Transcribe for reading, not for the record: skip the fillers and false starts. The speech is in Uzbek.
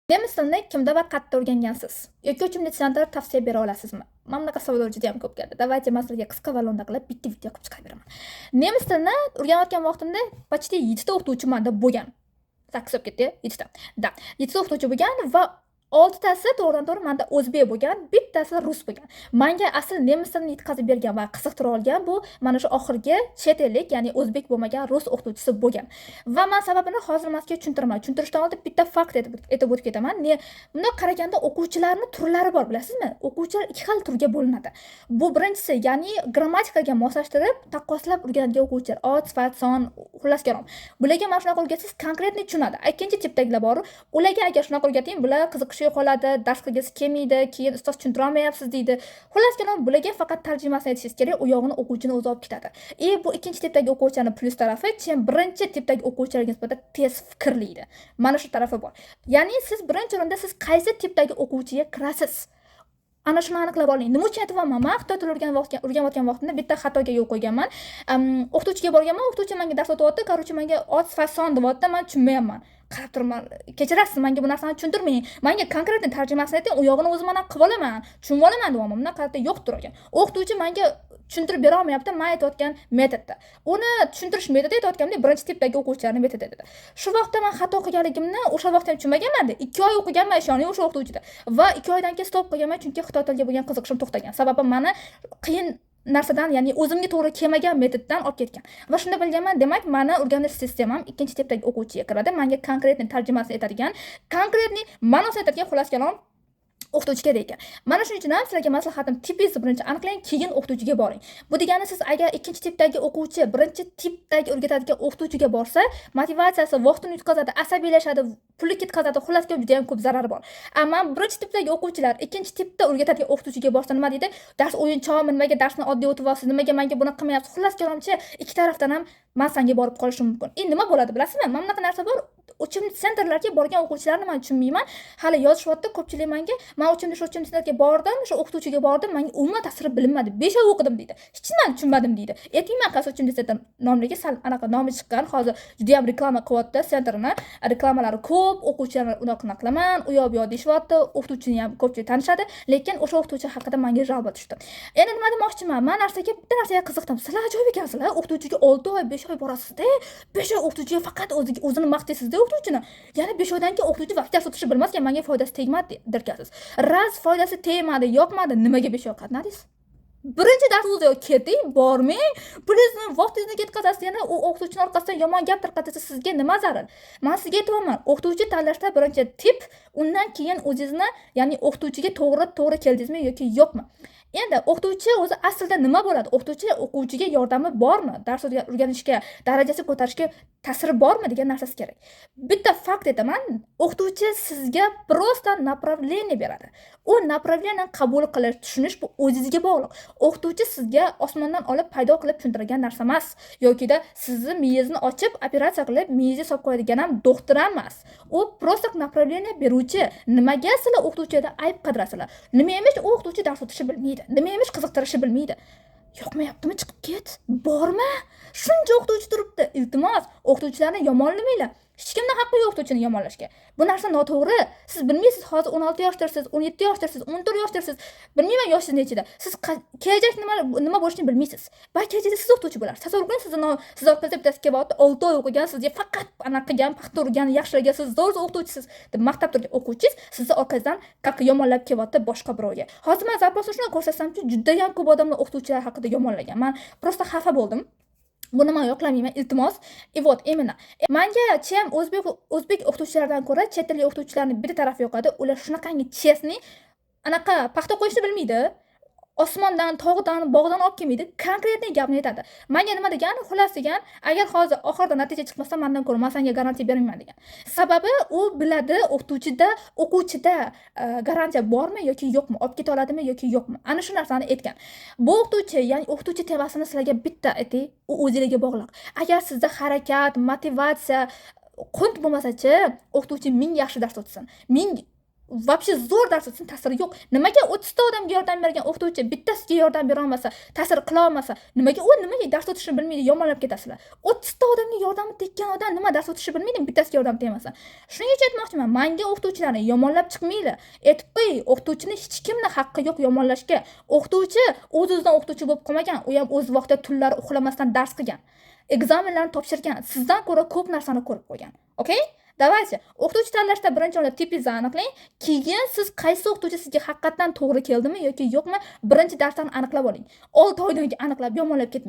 Nemis tilini kimda va qayerda o'rgangansiz? Yoki учебный центр tavsiya bera olasizmi? Mana bunaqa savollar juda ham ko'p keldi. Давайте man sizlarga qisqa va lo'nda qilib bitta video qilib chiqarib beraman. Nemis tilini o'rganayotgan vaqtimda почти 7 ta o'qituvchi manda bo'lgan. 8 bo'lib ketdi, 7 ta. Да, 7 ta o'qituvchi bo'lgan va oltitasi to'g'ridan to'g'ri manda o'zbek bo'lgan, bittasi rus bo'lgan. Manga asl nemis tilini yetkazib bergan va qiziqtira olgan bu mana shu oxirgi chet ellik, ya'ni o'zbek bo'lmagan rus o'qituvchisi bo'lgan. Va man sababini hozir man sizga tushuntiraman. Tushuntirishdan oldin bitta fakt aytib o'tib ketaman. Ne, bundoq qaraganda o'quvchilarni turlari bor, bilasizmi? O'quvchilar ikki xil turga bo'linadi. Bu birinchisi, ya'ni grammatikaga moslashtirib, taqqoslab o'rganadigan o'quvchilar, ot, sifat, son, xullas kalom. Bularga mana shunaqa o'rgatsangiz, конкретный tushunadi. Ikkinchi tipdagilar bor. Ularga agar shunaqa o'rgating, bular qiziqishi yo'qoladi, dars qilgisi kelmaydi, keyin "Ustoz, tushuntirolmayapsiz" deydi. Xullas kalom, bularga faqat tarjimasini aytishingiz kerak, u yog'ini o'quvchini o'zi olib ketadi. И bu ikkinchi tipdagi o'quvchilarni plyus tarafi, чем birinchi tipdagi o'quvchilarga nisbatan tez fikrlaydi. Mana shu tarafi bor. Ya'ni siz birinchi o'rinda siz qaysi tipdagi o'quvchiga kirasiz? Ana shuni aniqlab oling. Nima uchun aytyapman? Man xitoy tilini o'rganayotgan vaqtimda bitta xatoga yo'l qo'yganman. O'qituvchiga borganman, o'qituvchi menga dars o'tyapti, короче, menga ot, sifat, son deyapti, man tushunmayapman. Qarab turibman, "Kechirasiz, menga bu narsani tushuntirmang. Menga конкретный tarjimasini ayting, u yog'ini o'zim anaqa qilib olaman, tushunib olaman" deyapman. Bunaqa qarabda yo'q tur ekan. O'qituvchi menga tushuntirib bera olmayapti man aytayotgan metodda. Uni tushuntirish metodi aytayotganimdek birinchi tipdagi o'quvchilarni metodi edi. Shu vaqtda man xato qilganligimni o'sha vaqtda ham tushunmaganman-da. 2 oy o'qiganman, ishoning, o'sha o'qituvchida. Va 2 oydan keyin stop qilganman, chunki xitoy tiliga bo'lgan qiziqishim to'xtagan. Sababi mani qiyin narsadan, ya'ni o'zimga to'g'ri kelmagan metoddan olib ketgan. Va shunda bilganman, demak, mani o'rganish sistemam ikkinchi tipdagi o'quvchiga kiradi. Menga конкретный tarjimasini aytadigan, конкретный ma'nosini aytadigan, xullas kalom, o'qituvchi kerak ekan. Mana shuning uchun ham sizlarga maslahatim: tipingizni birinchi aniqlang, keyin o'qituvchiga boring. Bu degani, siz agar ikkinchi tipdagi o'quvchi birinchi tipdagi o'rgatadigan o'qituvchiga borsa, motivatsiyasi, vaqtini yutqazadi, asabiylashadi, puli ketkazadi, xullas juda ham ko'p zarari bor. Ammo birinchi tipdagi o'quvchilar ikkinchi tipda o'rgatadigan o'qituvchiga borsa, nima deydi? "Dars o'yinchoqmi? Nimaga darsni oddiy o'tyapsiz? Nimaga menga buni qilmayapsiz?" Xullas kalomchi, ikki tarafdan ham man sanga borib qolishim mumkin. E, nima bo'ladi, bilasizmi? Mana bunaqa narsa bor. Учебный центр larga borgan o'quvchilarni man tushunmayman. Hali yozishyapti ko'pchilik menga: "Man shu учебный центр ga bordim, shu o'qituvchiga bordim, menga umuman ta'siri bilinmadi. 5 oy o'qidim" deydi. "Hech nimani tushunmadim" deydi. Aytmayman qaysi учебный центр nomligi, sal anaqa nomi chiqqan, hozir juda ham reklama qilyapti центр ini. Reklamalari ko'p, o'quvchilarni unaqa qilaman, u yoq bu yoq deyishyapti. O'qituvchini ham ko'pchilik tanishadi, lekin o'sha o'qituvchi haqida menga жалоба tushdi. Endi nima demoqchiman? Man narsaga, bitta narsaga qiziqdim. Sizlar ajoyib ekansizlar. O'qituvchiga 6 oy, 5 oy borasizda, 5 oy o'qituvchiga faqat o'ziga o'zini maqtaysizda o'qituvchini. Yana 5 oydan keyin o'qituvchi vaqt dars o'tishni bilmas ekan, menga foydasi tegmadi derkansiz. Раз foydasi tegmadi, yoqmadi, nimaga 5 oy qatnadingiz? Birinchi dars o'zi keting, bormang, pulingizni, vaqtingizni ketkazasiz, yana u o'qituvchini orqasidan yomon gap tarqatasiz, sizga nima zarar? Man sizga aytyapman, o'qituvchi tanlashda birinchi tip, undan keyin o'zingizni, ya'ni o'qituvchiga to'g'ri to'g'ri keldingizmi yoki yo'qmi? Endi o'qituvchi o'zi aslida nima bo'ladi? O'qituvchi o'quvchiga yordami bormi? Dars o'rganishga, darajasi ko'tarishga ta'siri bormi degan narsasi kerak. Bitta fakt aytaman, o'qituvchi sizga просто направление beradi. U направление qabul qilish, tushunish bu o'zingizga bog'liq. O'qituvchi sizga osmondan olib paydo qilib tushuntirgan narsa emas yokida sizni miyangizni ochib, operatsiya qilib, miyangizga solib qo'yadigan ham doktor ham emas. U просто направление beruvchi. Nimaga sizlar o'qituvchida ayb qidirasizlar? Nima emish u o'qituvchi dars o'tishni bilmaydi? Nima emish qiziqtirishni bilmaydi? Yoqmayaptimi, chiqib ket. Borma. Shuncha o'qituvchi turibdi. Iltimos, o'qituvchilarni yomonlamanglar. Hech kimni haqqi yo'q o'qituvchini yomonlashga. Bu narsa noto'g'ri. Siz bilmaysiz, hozir 16 yoshdirsiz, 17 yoshdirsiz, 14 yoshdirsiz. Bilmayman yoshingiz nechida. Siz kelajak nima nima bo'lishini bilmaysiz. Balki kelajakda siz o'qituvchi bo'larsiz. Tasavvur qiling, sizni siz orqangizda bittasi kelyapti, 6 oy o'qigan, sizga faqat anaqa qilgan, paxta urgan, yaxshilagan, siz zo'r o'qituvchisiz deb maqtab turgan o'quvchingiz sizni orqangizdan как yomonlab kelyapti boshqa birovga. Hozir man запрос ni shunday ko'rsatsamchi, judayam ko'p odamlar o'qituvchilar haqida yomonlagan. Man просто xafa bo'ldim. Buni man yoqlamayman, iltimos. И вот именно. Manga чем o'zbek o'qituvchilaridan ko'ra chet ellik o'qituvchilarni bitta tarafi yoqadi. Ular shunaqangi честный, anaqa paxta qo'yishni bilmaydi. Osmondan, tog'dan, bog'dan olib kelmaydi. Конкретный gapni aytadi. Menga nima degan? Xullas degan, agar hozir oxirida natija chiqmasa, mandan ko'r, man senga garantiya bermayman degan. Sababi u biladi, o'qituvchida, o'quvchida garantiya bormi yoki yo'qmi, olib keta oladimi yoki yo'qmi. Ana shu narsani aytgan. Bu o'qituvchi, ya'ni o'qituvchi temasini sizlarga bitta aytay, u o'zingizga bog'liq. Agar sizda harakat, motivatsiya, qunt bo'lmasachi, o'qituvchi ming yaxshi dars o'tsin, ming Вообще zo'r dars o'tsin, ta'siri yo'q. Nimaga 30 ta odamga yordam bergan o'qituvchi bittasiga yordam berolmasa, ta'sir qila olmasa, nimaga u nimaga dars o'tishni bilmaydi, yomonlab ketasizlar? 30 ta odamga yordami tekkan odam nima, dars o'tishni bilmaydimi, bittasiga yordam tegmasa? Shuning uchun aytmoqchiman, manga o'qituvchilarni yomonlab chiqmanglar. Aytib qo'y, o'qituvchini hech kimni haqqi yo'q yomonlashga. O'qituvchi o'z o'zidan o'qituvchi bo'lib qolmagan, u ham o'z vaqtida tunlari uxlamasdan dars qilgan, экзамен larni topshirgan, sizdan ko'ra ko'p narsani ko'rib qo'ygan. Окей, давайте, o'qituvchi tanlashda birinchi o'rinda tipingizni aniqlang, keyin siz qaysi o'qituvchi sizga haqiqatdan to'g'ri keldimi yoki yo'qmi, birinchi darsdan aniqlab oling. 6 oydan keyin aniqlab, yomonlab ketmang.